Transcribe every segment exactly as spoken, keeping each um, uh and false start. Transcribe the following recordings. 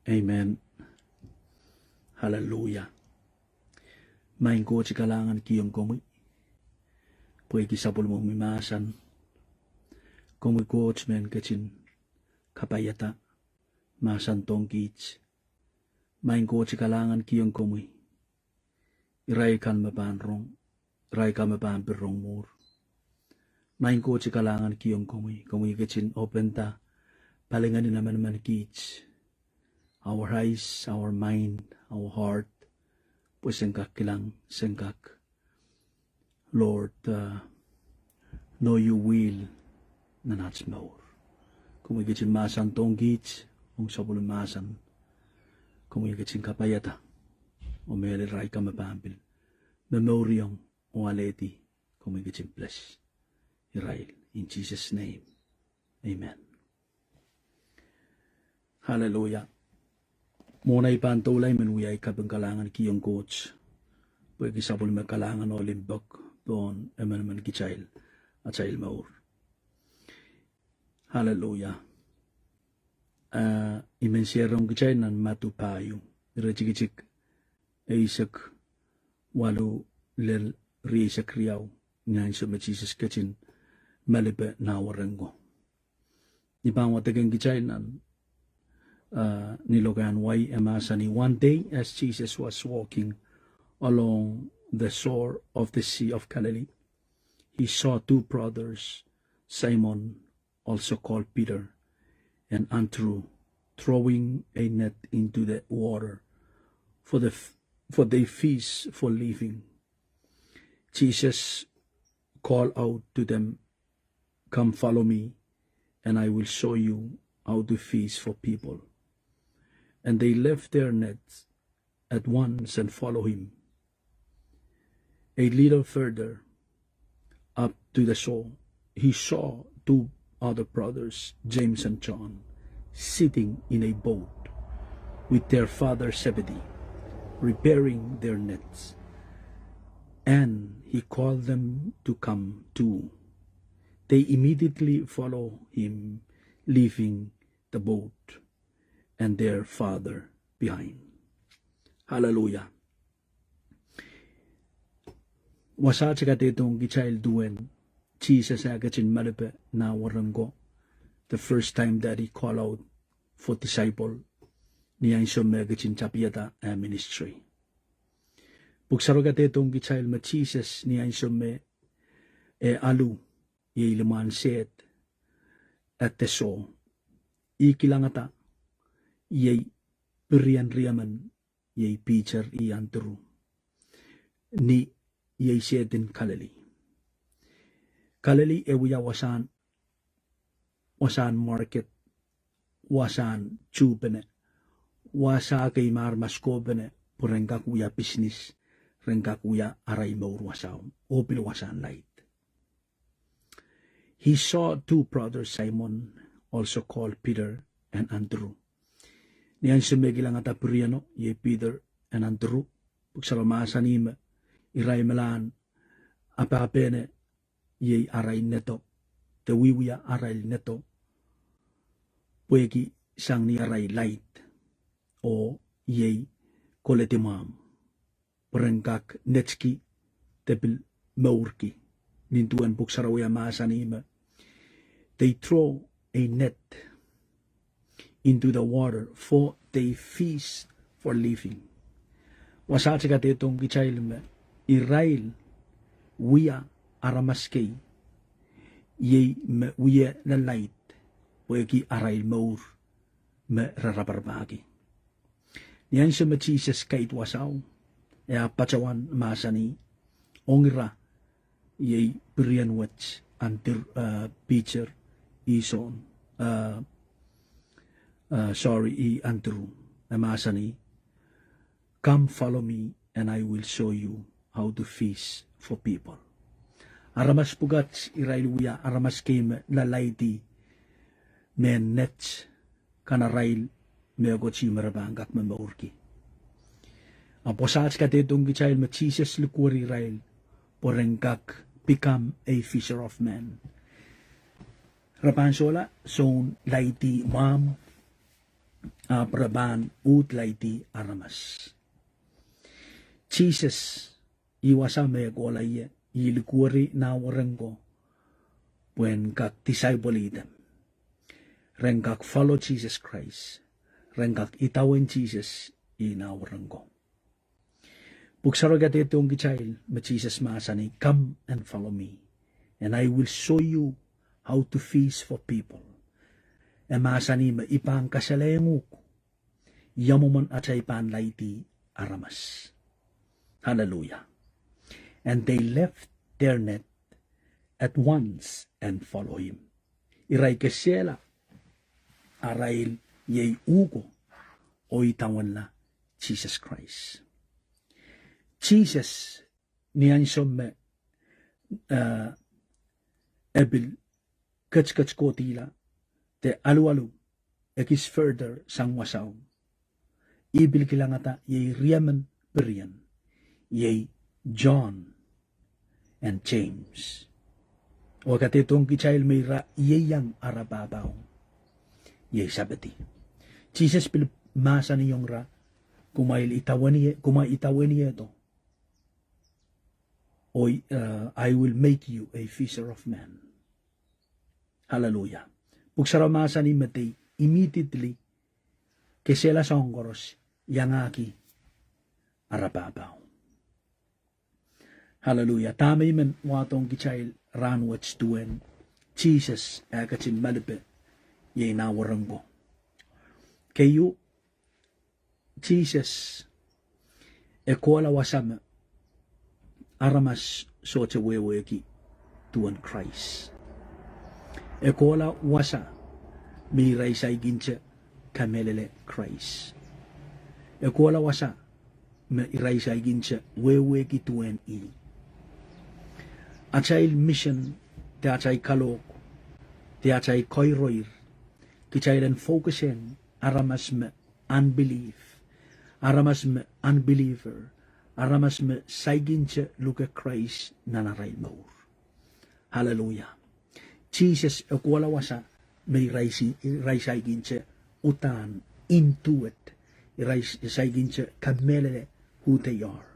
Amen. Hallelujah. Maing Koht, I kalahngan kihong komwi pwehki sapwellimomwi mahsen. Komwi Koht me ketin kapaiada mahsen ong kiht. Maing Koht, I kalahngan kihong komwi irail kan me pahn rong, irail kan me pahn pil rong mwuhr. Maing Koht, I kalahngan kihong komwi, komwi ketin openda palingehn en emenemen kiht, our eyes, our mind, our heart, pwe sen kak kilang, sen kak, Lord, uh, know your will nan aht mour. Komwi ketin mahsen ong kiht ong sapwellime mahsen. Komwi ketin kapaiada, oh mehlel irail kan me pahn pil momouriong oh alehdi, komwi ketin bless irail. In Jesus' name, amen. Hallelujah. Mwohn ei pahn doula, I men wia ei kaping kalahngan kihong Koht pwehki sapwellime kalahngan oh limpoak pohn emenemen kitail, atail mour. Hallelujah. Ah, I men sehse ong kitail nan Madiu pahieu, iretikitik eisek waluh lel rieisek riau, ni ansou me Sises ketin malipe nah warengko. I pahn wadekehng kitail nan, uh, ni lokaiahn wai, e mahsanih: One day, as Jesus was walking along the shore of the Sea of Galilee, he saw two brothers, Simon, also called Peter, and Andrew, throwing a net into the water, for the f-, for they fish for living. Jesus called out to them, "Come, follow me, and I will show you how to fish for people." And they left their nets at once and followed him. A little further up to the shore, he saw two other brothers, James and John, sitting in a boat with their father Zebedee, repairing their nets. And he called them to come too. They immediately followed him, leaving the boat and their father behind. Hallelujah. Wasaht e kadehdehiong kitail duwen Sises eh ketin malipe nah warengko, the first time that he called out for disciple, ni ansou me e ketin tapihada eh ministry. Pwuhk Sarawi kadehdehiong kitail me Sises ni ansou me e alu, iei limwahn sehd, at the shore, ih kilangada iei pirien riemen, iei Peter, ih Andrew, ni iei sehd en Galilee. Galilee e wia wasahn, wasahn market, wasahn tuhpene, wasa kei me aramas kohpene pwe ren kak wia business, ren kak wia arail mour wasao, oh pil wasahn laid. He saw two brothers Simon, also called Peter, and Andrew. Ni ansou me e kilangada pirieno, iei Peter and Andrew, Pwuhk Sarawi mahsanih me irail me lahn apahpene iei arail nedo, de wiewia arail nedo pwehki sang ni arail laid, oh iei koledi mwahmw, pwe ren kak netki de pil mourki. Nin duwen Pwuhk Sarawi e mahsanih me, they throw a net into the water, for they fish for living. Wasaht e kadehdehiong kitail me irail wia aramas kei, iei me wia laid, pwehki arail mour me re raparapahki. Ni ansou me Sises kaidehn wasao, e ahpw patohwan mahsanih ong ira, iei pirien wet, Andr-, eh, Peter, ih Sohn, eh, eh, sorry, ih Andrew, e mahsanih, "Come follow me and I will show you how to fish for people." Aramas pwukat irail wia aramas kei me lalaidi mehn net kan arail mehkot me re pahn kak momourki. Ahpw wasaht kadehdehiong kitail me Sises likwerih irail pwe ren kak become a fisher of men. Re pahn solahr soun laidi mwahmw, ahpw re pahn uhd laidi aramas. Sises, ih wasa me e kohla ie, ih likwerih nah weren ko pwehn kak disciple ihte. Ren kak follow Sises Krais. Ren kak idawehn Sises ih nah weren ko. Pwuhk Sarawi kadehdehiong kitail me Sises mahsanih, "Come and follow me, and I will show you how to fish for people." E mahsanih me I pahn kasalehiong uhk ia mwomwen atail pahn laidi aramas. Hallelujah. And they left their net at once and follow him. Irail kesehla arail iei uhko oh idawehnla Sises Krais. Sises, ni ansou me, eh, e pil ketiket kohdihla de alualu ekis further sang wasao, ih pil kilangada iei riemen pirien, iei John and James. Oh e kadehdehiong kitail me ira ieiang ara pahpao, iei Sepedi. Sises pil mahsanihong ira, kumwail idawehnie, kumwail idawehniehdo, oh, eh, I will make you a fisher of men. Hallelujah. Pwuhk Sarawi mahsanih me they immediately kesehla soahng koaros, iangahki ara pahpao. Hallelujah. Dahme I men wahdohng kitail rahnwet duwen Sises eh ketin malipe iei nah weren ko. Keieu, Sises e kohla wasa me aramas sohte wehwehki duwen Krais. E kohla wasa me irail saikinte kamehlele Krais. E kohla wasa me irail saikinte wehwehki duwen ih. Atail mission, de atail kalohk, de atail koiroir, kitail en focusehng aramas me unbelief, aramas me unbeliever, aramas me saikinte luke Krais nan arail mour. Hallelujah. Sises e kohla wasa me irail si-, irail saikinte uhdahn intuwet, irail saikinte kamehlele who they are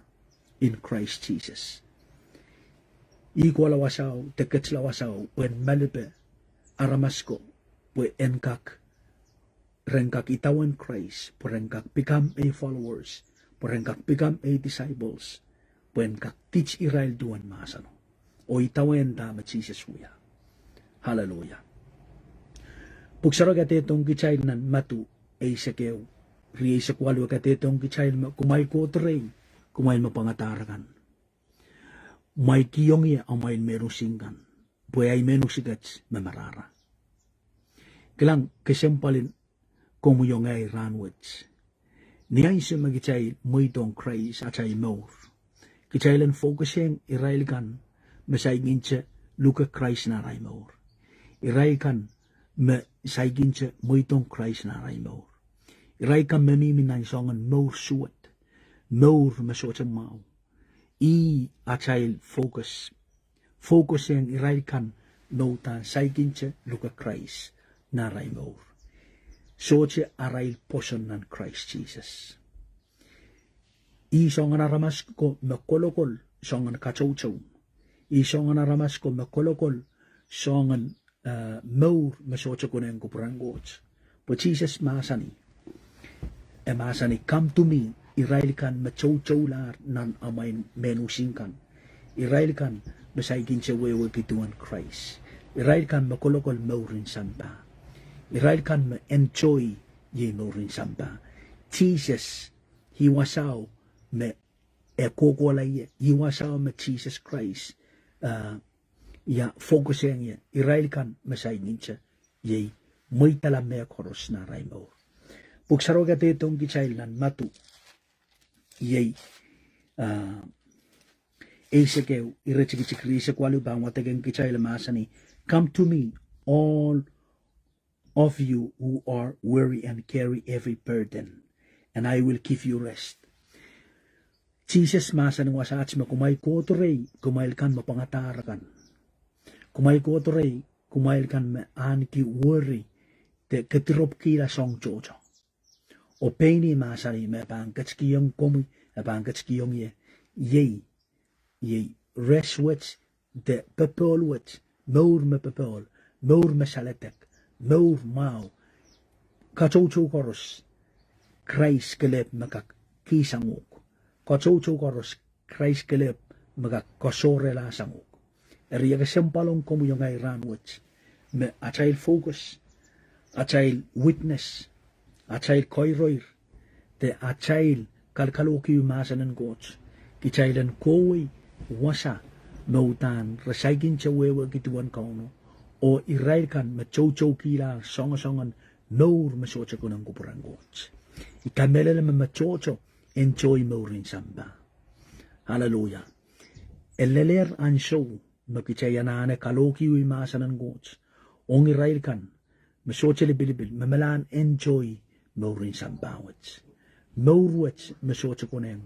in Christ Jesus. Ih kohla wasao, de ketila wasao, pwehn malipe aramas ko, pwe en kak ren kak idawehn Krais, pwe ren kak become a followers, pwe ren kak become a disciples, pwe en kak teach irail duwen mahseno oh idawehn dahme Sises wia. Hallelujah. Pwuhk Sarawi kadehdehiong kitail nan Madiu eisek ehu, rieisek waluh, kadehdehiong kitail me, kumwail kohdo rehi, kumwail me pwangadahr akan. Mwail kihong ie amwail mehn using kan, pwe ahi mehn usiket me marahra. Kilang kesempwalin komwi oh ngehi rahnwet. Ni ansou me kitail mweidohng Krais atail mour, kitail en focusehng irail kan me saikinte luke Krais nan arail mour. Irail kan me saikinte mweidohng Krais nan arail mour. Irail kan me mihmi nan soangen mour suwed, mour me sohte mwahu. Ih atail focus. Focusehng irail kan me uhdahn saikinte luke Krais nan arail mour. Sohte arail pwoson nan Krais Sises. Ih soangen aramas ko me kolokol soangen katoutou. Ih soangen aramas ko me kolokol soangen, eh, mour me sohte konehng kupwuren Koht. Pwe Sises mahsanih, e mahsanih, come to me, irail kan me toutoulahr nan amwail mehn using kan. Irail kan me saikinte wehwehki duwen Krais. Irail kan me kolokol mouren sampah. Irail kan me enjoy iei mouren sampah. Sises, ih wasao me e kohkohla ie, ih wasao me Sises Krais, ah, ia focusehng ie, irail kan me saikinte iei mweidala mehkoaros nan arail mour. Pwuhk Sarawi kadehdehiong kitail nan Madiu, iei, ah, eisek ehu, iretikitik rieisek waluh pahn wadekehng kitail, mahsanih, come to me, all of you who are weary and carry heavy burden, and I will give you rest. Sises mahsanih wasaht me kumwail kohdo rehi, kumwail kan me pwangadahr akan. Kumwail kohdo rehi, kumwail kan me ahneki worry, de kediropwkihla soahng tohto. Oh pein ih mahsanih me pahn ketikihong komwi, e pahn ketikihong ie, iei, iei res wet, de popohl wet, mour me popohl, mour me saledek, mour mwahu, katoutou koaros, Krais kelehpw me kak kihsang uhk. Katoutou koaros, Krais kelehpw me kak koasoahrehla sang uhk. Eri e kesempwal ong komwi oh ngehi rahn wet, me atail focus, atail witness, atail koiroir, de atail kalkalohki mahsen en Koht, kitail en kohwei wasa me uhdahn re saikinte wehwehki duwen Kauno, oh irail kan me toutoukihla soangosoangen mour me sohte konehng kupwuren Koht. I kamehlele me, me tohto enjoy mouren sampah. Hallelujah. E lelehr ansou me kitail anahne kalohkihwei mahsen en Koht ong irail kan me sohte lipilipil, me melahn enjoy mouren sampah wet. Mour wet me sohte konehng,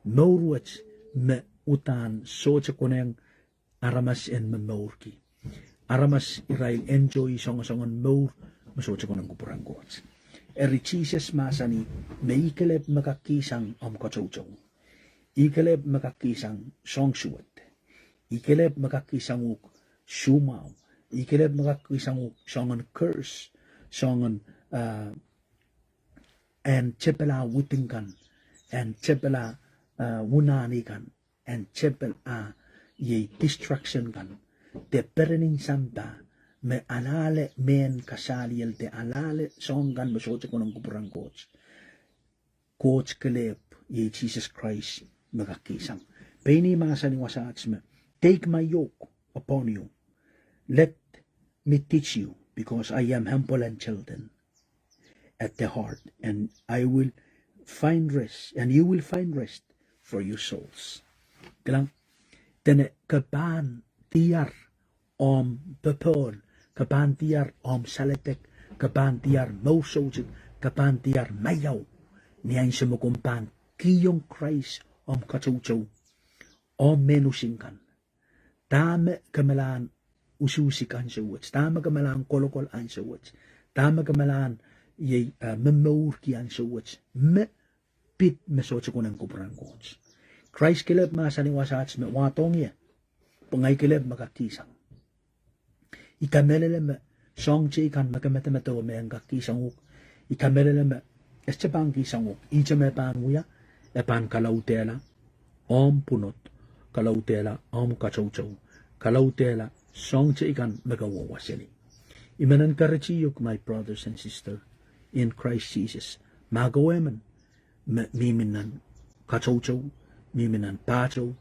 mour wet me uhdahn sohte konehng aramas en momourki. Aramas irail enjoy soangosoangen mour me sohte konehng kupwuren Koht. Eri Sises mahsanih me ih kelehpw me kak kihsang omw katoutou. Ih kelehpw me kak kihsang soahng suwed. Ih kelehpw me kak kihsang uhk soumwahu. Ih kelehpw me kak kihsang uhk soangen curse, soangen, ah, en tepel ah widing kan, en tepel ah, ah, wunahni kan, en tepel ah, iei destruction kan, de perenin sampah, me alahlle mehn kasaliel de alahlle soahng kan me sohte konehng kupwuren Koht. Koht kelehpw, iei Sises Krais, me kak kihsang. Pein ih mahsanih wasaht me, take my yoke upon you. Let me teach you, because I am humble and children at the heart, and I will find rest, and you will find rest for your souls. Kilang, dene ke pahn diar omw popohl, ke pahn diar omw saledek, ke pahn diar mour soutuk, ke pahn diar maiau, ni ansou me komw pahn kihong Krais omw katoutou, omw mehn using kan. Dahme ke melahn usuhsik ansou wet, dahme ke melahn kolokol ansou wet, dahme ke melahn iei, ah, momourki ansou wet, me pid me sohte konehng kupwuren Koht. Krais kelehpw mahsanih wasaht me wahdohng ie, pwe ngehi kelehpw me kak kihsang. I kamehlele me soahng teikan me ke medemedewe me en kak kihsang uhk, I kamehlele me e sohte pahn kihsang uhk. Ihte me pahn wia, e pahn kalaudehla omw pwunod, kalaudehla omw katoutou, kalaudehla soahng teikan me ke wehwehki seli. I men encourage uhk, my brothers and sisters in Christ Jesus, ma kowe emen me mihmi nan katoutou, mihmi nan pahtou,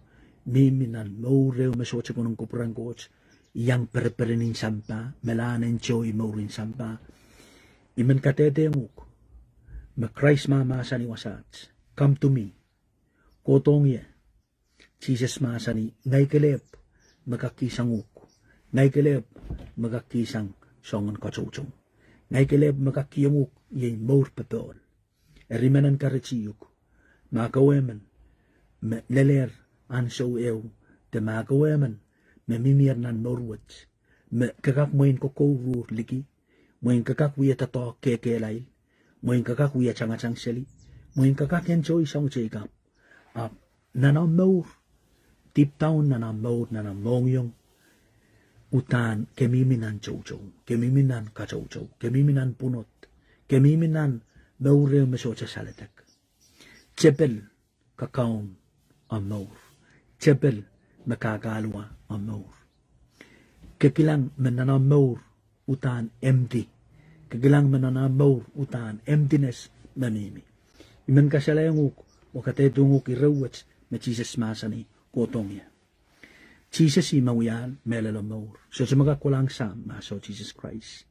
mihmi nan mour ehu me sohte konehng kupwuren Koht, iang pereperenin sampah, melahn enjoy mouren sampah, I men kadehdehiong uhk me Krais mahmahsanih wasaht, come to me, kohdohng ie. Sises mahsanih, ngehi kelehpw me kak kihsang uhk, ngehi kelehpw me kak kihsang soangen katoutou, ngehi kelehpw me kak kihong uhk iei mour popohl. Eri I men encourage uhk, ma kowe emen me lelehr ansou ehu, de ma kowe emen me mihmier nan mour wet, me ke kak mwein kokouruhr liki, mwein ke kak wie doadoahk kekehlail, mwein ke kak wie tangatang seli, mwein ke kak enjoy soahng teikan, ahpw nan omw mour, deep down nan omw mour, nan omw mohngiong, uhdahn ke mihmi nan toutou, ke mihmi nan katoutou, ke mihmi nan pwunod, ke mihmi nan mour ehu me sohte saledek. Tepel kakaun omw mour. Tepel me kahkahluwa omw mour. Ke kilang me nan omw mour uhdahn empty. Ke kilang me nan omw mour uhdahn emptiness me mihmi. I men kasalehiong uhk oh kadehdehiong uhk ire wet me Sises mahsanih, kohdohng ie. Sises ih me wiahla mehlel oh mour. Sohte me kak kolahng Sahm, ma soh Sises Krais.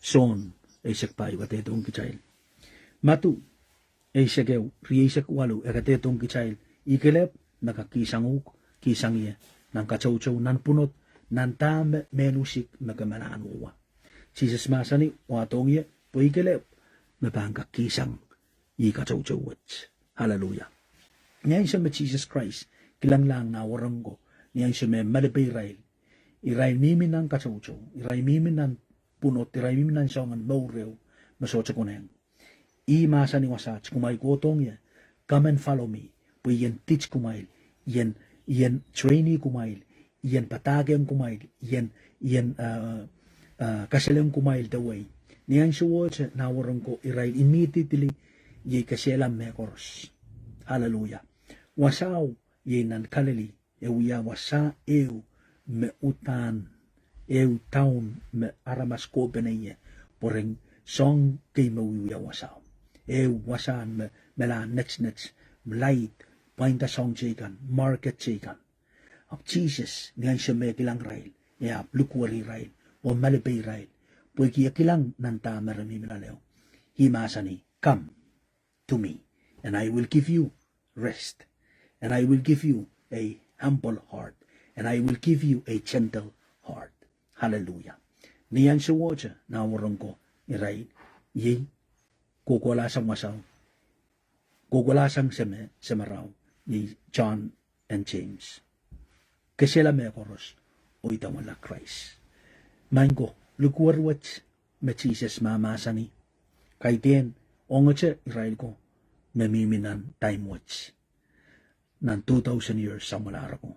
Sohn eisek pahieu kadehdehiong kitail. Madiu eisek ehu, rieisek waluh, e kadehdehiong kitail, I kelehpw me kak kihsang uhk, kihsang ie, nan katoutou, nan pwunod, nan dahme mehn usik me ke melahn wehwe. Sises mahsanih, wahdohng ie, pwe I kelehpw me pahn kak kihsang ih katoutou wet. Hallelujah. Ni ansou me Sises Krais kilanglahng nah wahnpoaron ko, ni ansou me malipe irail, irail mihmi nan katoutou, irail mihmi nan pwunod, irail mihmi nan soangen mour ehu me sohte konehng. Ih mahsanih wasaht, kumwail kohdohng ie, come and follow me. Pwe I en teach kumwail, I en, I en train kumwail, I en padahkihong kumwail, I en, I en, uh, uh, kaselehng kumwail the way. Ni ahnsowohte, nah wahnpoaron ko, irail immediately, iei kesehla mehkoaros. Hallelujah. Wasao, iei nan Kalili, e wia wasa ehu me uhdahn, ehu town me aramas kohpene ie, pwe ren soahng kei me wiewia wasao. Ehu wasahn me, me mehla netnet, light, pwainda soahng teikan, market teikan. Ahpw Sises, ni ansou me e kilang irail, e ahpw likwerih irail, oh malipe irail, pwehki e kilang nan dahme re mihmi loale. Ih mahsanih, come to me, and I will give you rest, and I will give you a humble heart, and I will give you a gentle heart. Hallelujah. Ni ahnsowohte, nah wahnpoaron ko, irail, iei, kohkohlahsang wasao, kohkohlahsang seme, semerao, iei John and James. Kesehla mehkoaros, oh idawehnla Krais. Maing ko, likwerih wet me Sises mahmahsanih, kaidehn ongete irail ko me mihmi nan time wet, nan two thousand years samwalahr ko.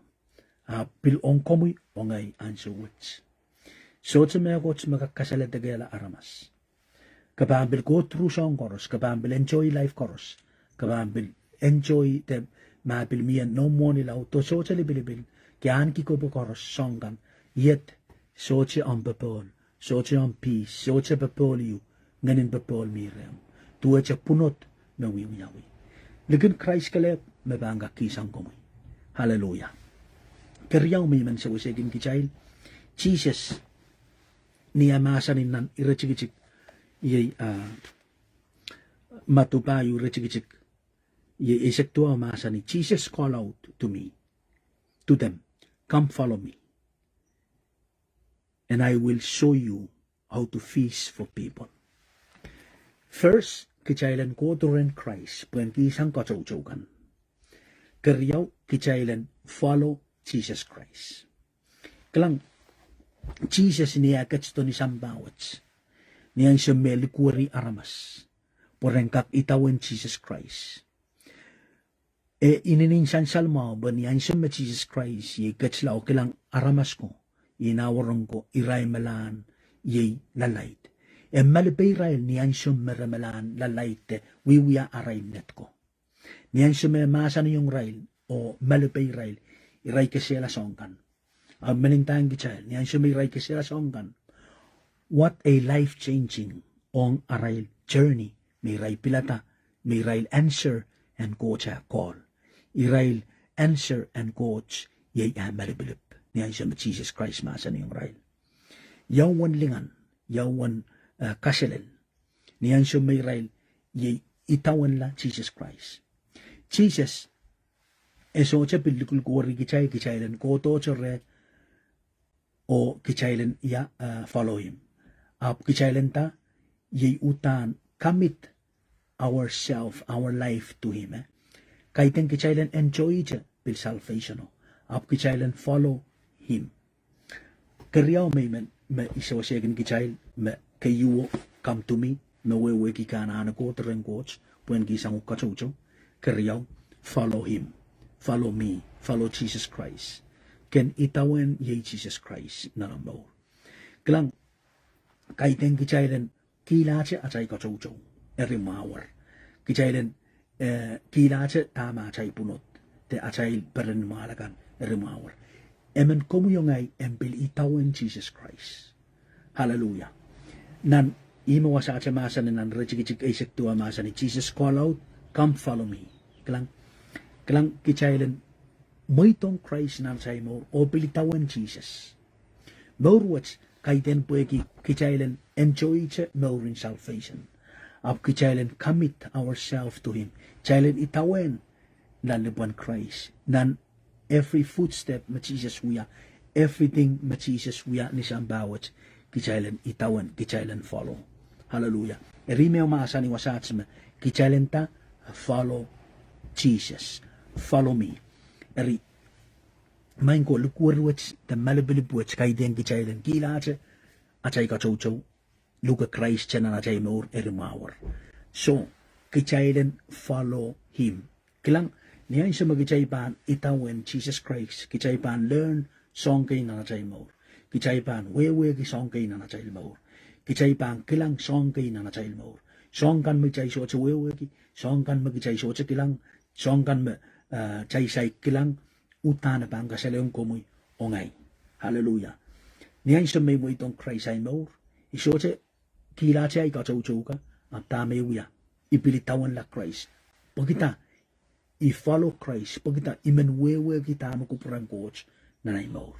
Ahpw pil ong komwi oh ngehi ansou wet. Sohte mehkot me kak kasalehdekehla aramas. Ke pahn pil go through soahng koaros, ke pahn pil enjoy life koaros, ke pahn pil enjoy de ma pil mie noumw mwohni laud oh sohte lipilipil, ke ahneki kohpwukoaros soahng kan, iet, sohte omw popohl, sohte omw peace, sohte popohl ehu, ngehnin popohl mi rehmw. Duwehte pwunod me wiewiawi. Likin Krais kelehpw me pahn kak kihsang komwi. Hallelujah. Keriau me I men sewesehkin kitail, Sises, ni eh mahsanih nan iretikitik, iei, ah, Madiu pahieu iretikitik, iei eisek duwau mahsanih, Jesus call out to me, to them, come follow me, and I will show you how to fish for people. First, kitail en kohdo rehn Krais, pwehn kihsang katoutou kan. Keriau, kitail en follow Jesus Christ. Kilang, Sises ni eh ketido ni sampah wet, ni ansou me e likwerih aramas pwe ren kak idawehn Sises Krais. E inenen sansal mwahu pwe ni ansou me Sises Krais iei ketila oh kilang aramas ko, iei nah wahnpoaron ko, irail melahn iei lalaid. E malipe irail ni ansou me re melahn lalaid de wiewia arail net ko. Ni ansou me e mahsanihong irail oh malipe irail, irail kesehla soahng kan. Ah, menin dahng kitail, ni ansou me irail kesehla soahng kan, what a life changing ong arail journey, me irail pilada, me irail answer en Koht eh call. Irail answer en Koht iei eh malipilip. Ni ansou me Sises Krais mahsanihong irail, ia uwen lingan, ia uwen, eh, kaselel, ni ansou me irail iei idawehnla Sises Krais. Sises, e sohte pil likwerih kitail, kitail en kohdohte reh, oh kitail en ia, eh, follow him. Ahpw kitail en nda, iei uhdahn commit ourself, our life to him, eh. Kaidehn kitail en enjoyte pil salvation o, ahpw kitail en follow him. Keriau me I men, me I sewesehkin kitail, me keieu, come to me, me wehwehki ke anahne kohdo rehn Koht pwehn kihsang uhk katoutou. Keriau, follow him, follow me, follow Jesus Christ. Ken idawehn iei Sises Krais nan omw mour. Kilang, kaidehn kitail en kilahte atail katoutou eri mwahuier. Kitail en, eh, kilahte dahme atail pwunod de atail peren mwahl akan eri mwahuier. Emen komwi oh ngehi en pil idawehn Sises Krais. Hallelujah. Nan ih me wasahte mahsanih nan iretikitik eisek duwau mahsanih, Jesus call out, come follow me. Kilang, kilang, kitail en mweidohng Krais nan atail mour oh pil idawehn Sises. Mour wet kaidehn pwehki kitail en enjoyte mouren salvation. Ahpw kitail en commit ourselves to him. Kitail en idawehn nan lipwen Krais. Nan every footstep me Sises wia, everything me Sises wia ni sampah wet, kitail en idawehn, kitail en follow. Hallelujah. Eri me e mahsanih wasaht me kitail en nda, follow Jesus. Follow me. Eri maing ko, likwerih wet de malipilip wet kaidehn kitail en kilahte atail katoutou, luke Krais nan atail mour eri mwahuier. So, kitail en follow him. Kilang, ni ansou me kitail pahn idawehn Sises Krais, kitail pahn learn soahng kei nan atail mour. Kitail pahn wehwehki soahng kei nan atail mour. Kitail pahn kilang soahng kei nan atail mour. Soahng kan me kitail sohte wehwehki, soahng kan me kitail sohte kilang, soahng kan me, eh, kitail saik kilang, udahn e pahn kasalehiong komwi oh ngehi. Hallelujah. Ni ansou me i mweidohng Krais ahi mour, i sohte kihlahte ahi katoutouka, ahpw dahme i wia, i pil idawehnla Krais. Pwehki dah? I follow Krais, pwehki dah? I men wehwehki dahme kupwuren Koht nan ahi mour.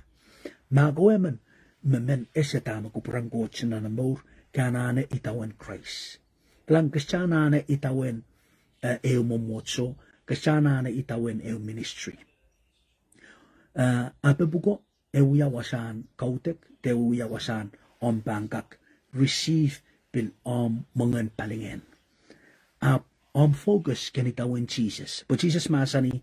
Ma kowe men, me men ese dahme kupwuren Koht nan omw mour, ke anahne idawehn Krais. Kilang, ke sohte anahne idawehn, eh, ehu mwomwohdiso, ke sohte anahne idawehn ehu ministry. Eh, ape pwuko, e wia wasahn kaudok, de e wia wasahn omw pahn kak receive pil omw mwengehn palingehn. Ahpw omw focus ken idawehn Sises. Pwe Sises mahsanih,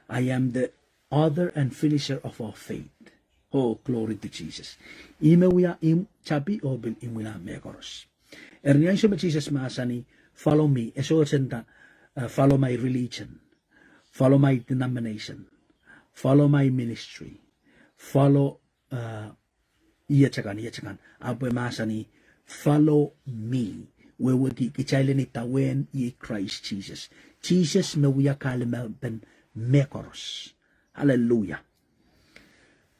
"I am the author and finisher of our faith." Oh, glory to Jesus. Ihme wia imw tapi oh pil imwila mehkoaros. Eri ni ansou me Sises mahsanih, "Follow me," e sohte nda, eh, "Follow my religion, follow my denomination, follow my ministry, follow, eh, ietakan, ietakan." Ahpw e mahsanih, "Follow me." Wehwehki kitail en idawehn iei Krais Sises. Sises me wia kahlemen mehkoaros. Hallelujah.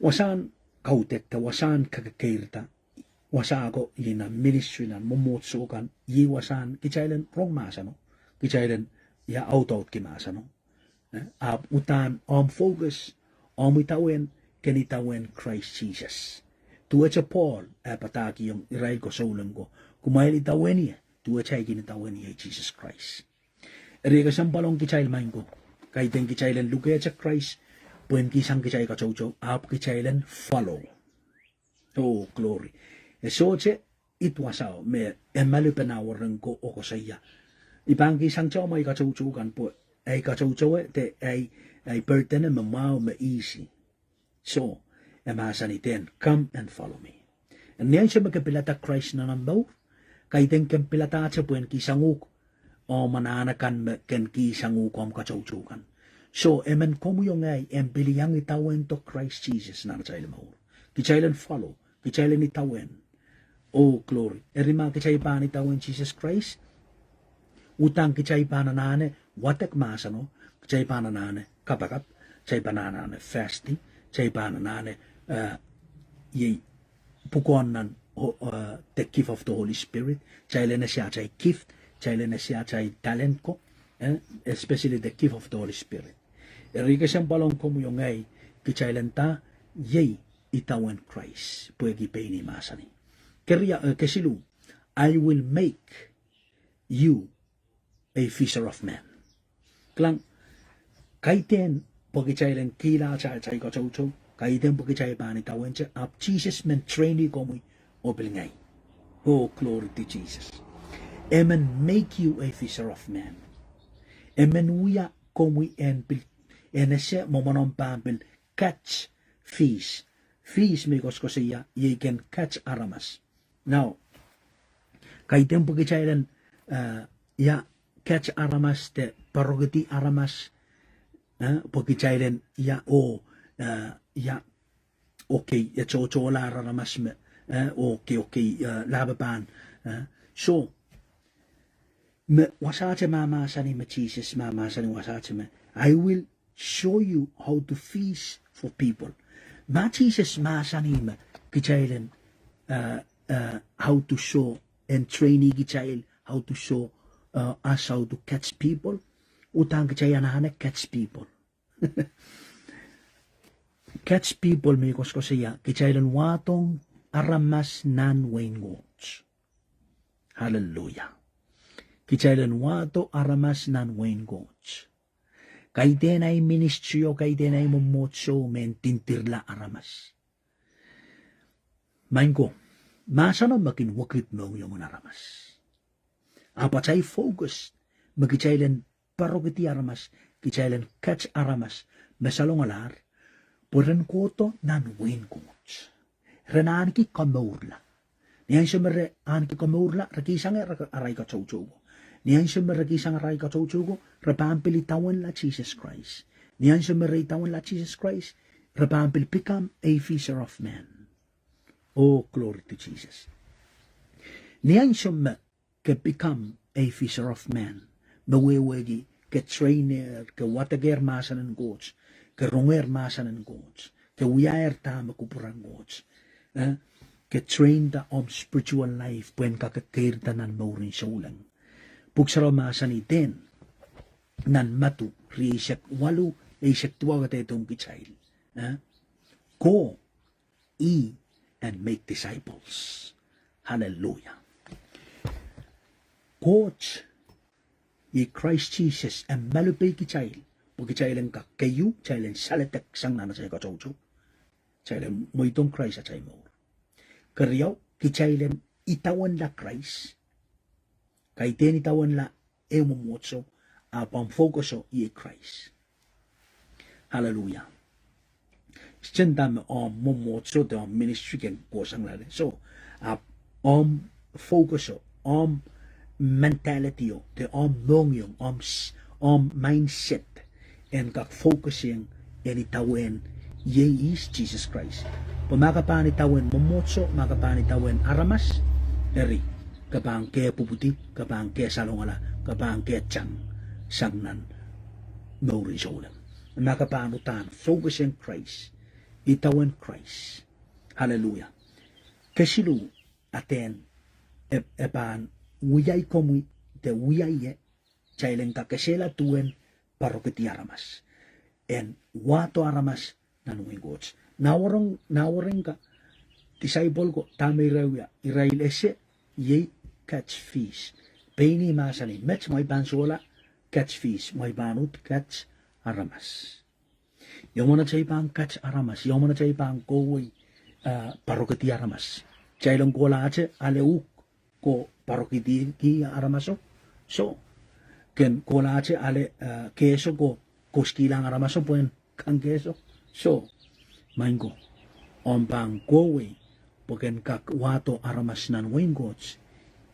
Wasahn kaudok de wasahn kekeirda, wasa ko iei nan ministry, nan mwomwohdiso kan, iei wasahn kitail en rong mahseno, kitail en ia audaudki mahseno. Eh, ahpw udahn omw focus, omw idawehn, ken idawehn Krais Sises. Duwehte Pohl e padahkihong irail ko souleng ko, kumwail idawehn ie, duwehte I kin idawehn ie Sises Krais. Eri e kesempwal ong kitail maing ko, kaidehn kitail en lukehte Krais, pwehn kihsang kitail katoutou, ahpw kitail en follow. Oh, glory. E sohte id wasao me e malipe nan weren ko oh koasoia, "I pahn kihsang tohn ahi katoutou kan pwe ahi katoutou de ahi, ahi burden me mwahu me easy." So, e mahsanih, "Then come and follow me." Ni ansou me ke pilada Krais nan omw mour, kaidehn ke piladahte pwehn kihsang uhk omw anahn akan me ken kihsang uhk omw katoutou kan. So, emen komwi oh ngehi en pil iang idawehn doh Krais Sises nan atail mour. Kitail en follow, kitail en idawehn. Oh, glory. Eri ma kitail pahn idawehn Sises Krais, udahn kitail pahn anahne wadek mahseno, kitail pahn anahne kapakap, kitail pahn anahne fasting, kitail pahn anahne, eh, iei pwukoahn nan, oh, eh, the gift of the Holy Spirit, kitail en ese atail gift, kitail en ese atail talent ko, eh, especially the gift of the Holy Spirit. Eri kesempwal ong komwi oh ngehi, kitail en nda, iei idawehn Krais, pwehki pein ih mahsanih. Keria, eh, kesiluh, "I will make you a fisher of men." Kilang, kaidehn pwe kitail en kihlahte atail katoutou, kaidehn pwe kitail pahn idawehn ie, ahpw Sises men train-i komwi oh pil ngehi. Oh, glory to Jesus. Emen make you a fisher of men. Emen wia komwi en pil, en ese mwomwen omw pahn pil catch fish. Fish me koasokoasoia, iei ken catch aramas. Now, kaidehn pwe kitail en, eh, ia catch aramas de poarokidi aramas, eh, pwe kitail en ia oh, eh, ia, okay, ia tohtohla aramas me, eh, okay, okay, eh, lahpepahn, eh. So, me wasahte mahmahsanih me Sises mahmahsanih wasahte me, "I will show you how to fish for people." Ma Sises mahsanih me kitail en, eh, eh, how to show, en train-i kitail how to show, eh, us how to catch people, udahn kitail anahne catch people. Catch people me koasokoasoia, kitail en wahdohng aramas nan wehin Koht. Hallelujah. Kitail en wahdo aramas nan wehin Koht. Kaidehn ahi ministry oh kaidehn ahi mwomwohdiso me en tindirla aramas. Maing ko, mahseno me kin wekid mohngiongen aramas. Ahpw atail focus me kitail en poarokidi aramas, kitail en catch aramas me salongalahr, pwe ren kohdo nan wehin Koht. Ren ahneki komourla. Ni ansou me re ahneki komourla, re kihsang arail katoutou. Ni ansou me re kihsang arail katoutouko, re pahn pil idawehnla Sises Krais. Ni ansou me re idawehnla Sises Krais, re pahn pil become a fisher of men. Oh, glory to Jesus. Ni ansou me ke become a fisher of men, me wehwehki ke trainer, ke wadekehr mahsen en Koht, ke rongehr mahsen en Koht, ke wiahier dahme kupwuren Koht, eh, ke trainda omw spiritual life pwehn kak keirda nan mourin souleng. Pwuk Sarawi mahsanih dehn nan Madiu rieisek waluh, eisek duwau, kadehdehiong kitail, eh, Go ye and make disciples. Hallelujah. Koht, iei Krais Sises, e malipei kitail pwe kitail en kak keieu, kitail en saledek sang nan atail katoutou, kitail en mweidohng Krais atail mour. Keriau, kitail en idawehnla Krais. Kaidehn idawehnla ehu mwomwohdiso, ahpw omw focuso iei Krais. Hallelujah. Sen dahme omw mwomwohdiso de omw ministry kin kohsang loale. Soh, ahpw omw focuso, omw mentalityo, de omw mohngiong, omw mindset en kak focusieng en idawehn iei ihs, Sises Krais. Pwe ma ke pahn idawehn mwomwohdiso, ma ke pahn idawehn aramas, eri, ke pahn kehpwupwudi, ke pahn kehsalongala, ke pahn kehtang sang nan mourin souleng. Ma ke pahn uhdahn focusieng Krais, idawehn Krais. Hallelujah. Kesiluh, a dehn, e, e pahn wiai komwi de wiahi ie, kitail en kak esehla duwen poarokidi aramas, en wahdo aramas nan wehin Koht. Nawaring, nawaring ka, disciple ko, dahme irail wia, irail ese, iei catch fish. Pein ih mahsanih, met mwein pahn sohla catch fish, mwein pahn uhd catch aramas. Ia mwomwen atail pahn catch aramas, ia mwomwen atail pahn kohwei, eh, poarokidi aramas. Kitail en kohlahte ale uhk ko poarokidiki aramaso? Soh. Ken kohlahte ale, eh, kehso ko koskihlang aramaso pwehn kang kehso? Soh. Maing ko, omw pahn kohwei pwe ken kak wahdo aramas nan wehin Koht,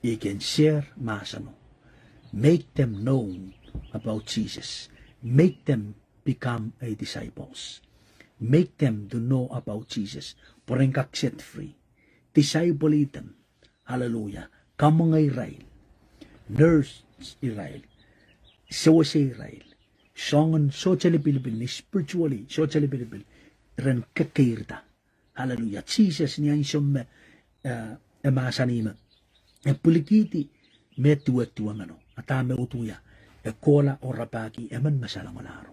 I kin share mahseno. Make them know about Jesus. Make them become a disciples. Make them to know about Jesus. Pwe ren kak set free. Disciple them. Hallelujah. Kamwenge irail. Nurse irail. Sewese irail. Soangen sohte lipilipil, ni spiritually sohte lipilipil, ren kekeirda. Hallelujah. Sises ni ansou me, eh, e mahsanih me e pwilikihdi me duwe duwemeno, a dahme uhd wia? E kohla oh rapahki emen me salongalahro.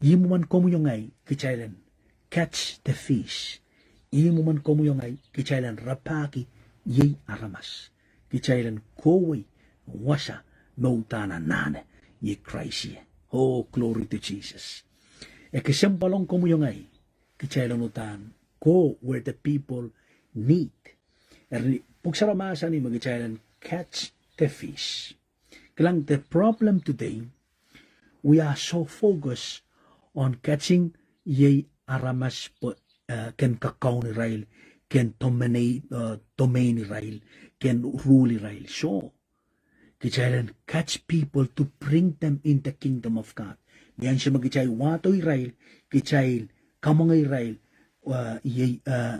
Ih mwomwen komwi oh ngehi kitail en catch the fish. Ih mwomwen komwi oh ngehi kitail en rapahki iei aramas. Kitail en kohwei wasa me uhdahn anahne, iei Krais ie. Oh, glory to Jesus. E kesempwal ong komwi oh ngehi kitail en uhdahn go where the people need. Eri pwuhk sarawi mahsanih me kitail en catch the fish. Kilang, the problem today, we are so focused on catching iei aramas pwe, eh, ken kakaun irail, ken dominate, eh, domain irail, ken rule irail. Soh, kitail en catch people to bring them in the kingdom of God. Ni ansou me kitail wahdo irail, kitail kamwenge irail, eh, iei, eh,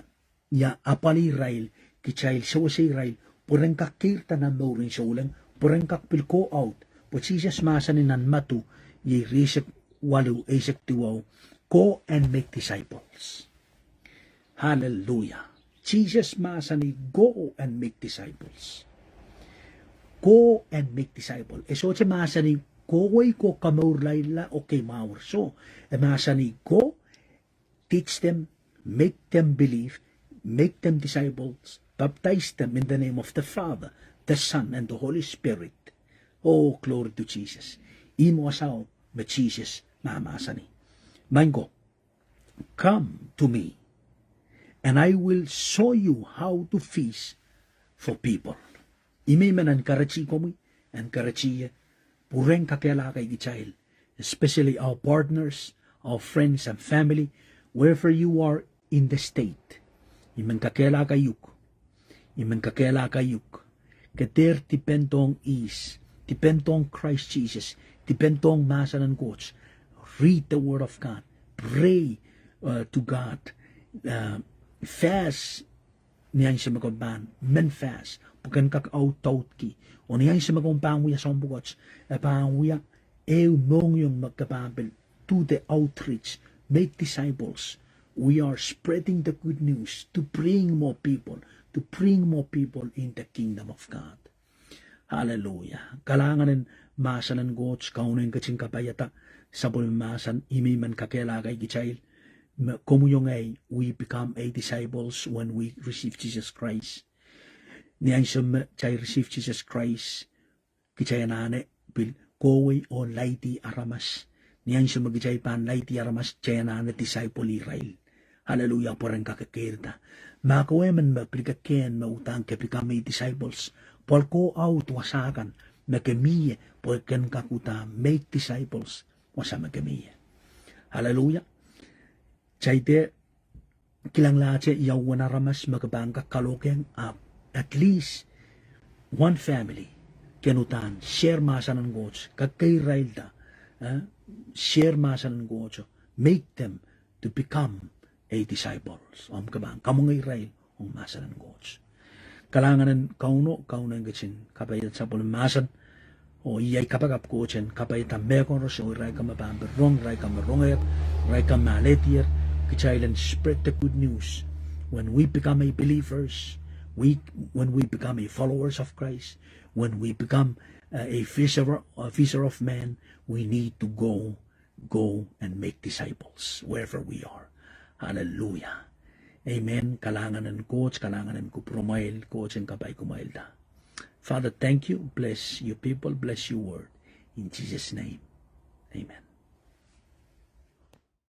ia apwalih irail, kitail sewese irail, pwe ren kak keirda nan mourin souleng, pwe ren kak pil go out. Pwe Sises mahsanih nan Madiu, iei rieisek waluh, eisek duwau, go and make disciples. Hallelujah. Sises mahsanih go and make disciples. Go and make disciple. E sohte mahsanih kohwei ko kamourlailla oh kei mwahwir. Soh, e mahsanih go, teach them, make them believe, make them disciples, baptize them in the name of the Father, the Son, and the Holy Spirit. Oh, glory to Jesus. Ih me wasao me Sises mahmahsanih. Maing ko, come to me, and I will show you how to fish for people. Ih me I men encourage komwi, encourage ie, pwurehng kakehlaka kitail, especially our partners, our friends and family, wherever you are in the state. I men kakehlaka uhk. I men kakehlaka uhk. Ke dehr depend ong ihs Depend on Christ Jesus. Depend on mahsen en Koht. Read the word of God. Pray, uh, to God. Uh, fast ni ansou me komw pahn men fast, pwe ken kak audaudki. Oh ni ansou me komw pahn wia soahng pwukat, e pahn wia ehu mohngiong me ke pahn pil do the outreach, make disciples. We are spreading the good news to bring more people, to bring more people in the kingdom of God. Hallelujah. Kalahngan en mahsen en Koht, Kauno en ketin kapaiada sapwellime mahsen, ih me I men kakehlaka kitail, me komwi oh ngehi, we become a disciples when we receive Jesus Christ. Ni ansou me kitail receive Jesus Christ, kitail anahne pil kohwei oh laidi aramas. Ni ansou me kitail pahn laidi aramas, kitail anahne disciple irail. Hallelujah, pwe ren kak keirda. Ma ke emen me pil kekehn me uhdahn ke become a disciples, pwal ke audaud wasa kan me ke mie, pwe ken kak uhdahn make disciples wasa me ke mie. Hallelujah. Kitail dehr kilanglahte ia uwen aramas me ke pahn kak kalohkiong, ahpw at least one family ken uhdahn share mahsen en Koht, kakeirailda, eh, share mahsen en Koht, make them to become a disciples. Omw ke pahn kamwenge irail ong mahsen en Koht. Kalahngan en Kauno, Kauno en ketin kapaiada sapwellime mahsen. Oh iei ai kapakap, Koht en kapaiada mehkoaros, oh irail kan me pahn pil rong, irail kan me rongehr, irail kan me alehdier, kitail en spread the good news. When we become a believers, we, when we become a followers of Christ, when we become, uh, a fisher, a fisher of men, we need to go, go and make disciples wherever we are. Hallelujah. Amen. Kalahngan en Koht, kalahngan en kupwuromwail, Koht en kapai kumwailda. Father, thank you. Bless your people, bless your word. In Jesus' name, amen.